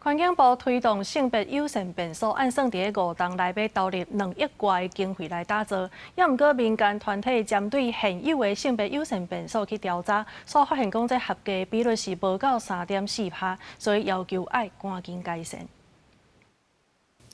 環境部推動性別友善便所，按算佇5冬內欲投入2億外的經費來打造。也毋過民間團體針對現有的性別友善便所去調查，所發現講這合格比率是無夠3.4趴，所以要求愛趕緊改善。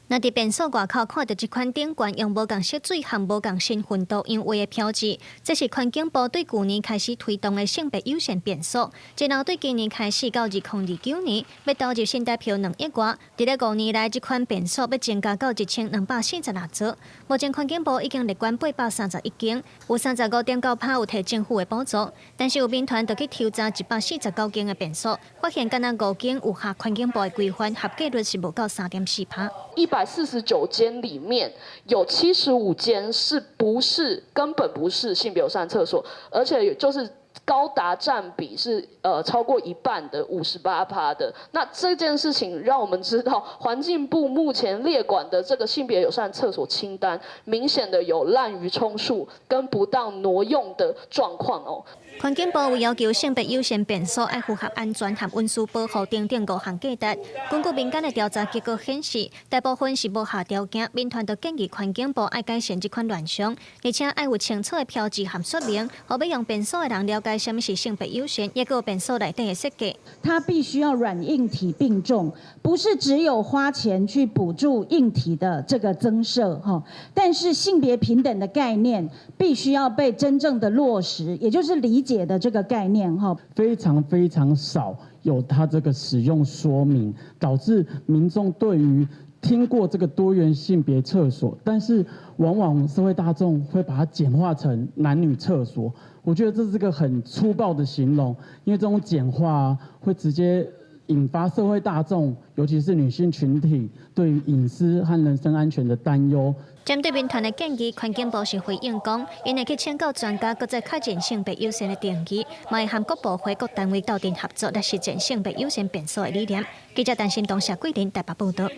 若佇便所外口看著這款頂懸用無仝色水和無仝身份圖樣畫的標誌，這是環境部對舊年開始推動的性別友善便所。然後對今年開始到2029年，欲投入新台票2億外。佇咧5年內，這款便所欲增加到1246座。目前環境部已經列管831間，有35.9趴有提政府的補助。但是有民團就去抽查149間的便所，發現干焦五間有合環境部的規範，合格率是無夠3.4趴。 149間裡面有75間是不是根本不是性別友善廁所，而且就是高達佔比是超過一半的58趴的。那這件事情讓我們知道，環境部目前列管的這個性別友善廁所清單，明顯的有濫竽充數跟不當挪用的狀況哦。環境部有要求性別友善便所愛符合安全和隱私保護等等五項價值。根據民間的調查結果顯示，大部分是無合條件。民團就建議環境部愛改善這款亂象，而且愛有清楚的標誌和說明，予欲用便所的人了解啥物是性別友善，抑閣有便所內底的設計。它必須要軟硬體並重，不是只有花錢去補助硬體的這個增設哈，但是性別平等的概念必須要被真正的落實，也就是理解的這個概念哈，非常非常少有它這個使用說明，導致民眾對於聽過這個多元性別廁所，但是往往社會大眾會把它簡化成男女廁所。我覺得這是個很粗暴的形容，因為這種簡化會直接引發社會大眾，尤其是女性群體對於隱私和人身安全的擔憂。針對民團的建議，環境部是回應講，𪜶會去請教專家，閣再確認性別友善的定義，嘛會和各部會各單位鬥陣合作來實踐性別友善便所的理念。記者陳新東、謝桂林台北報道。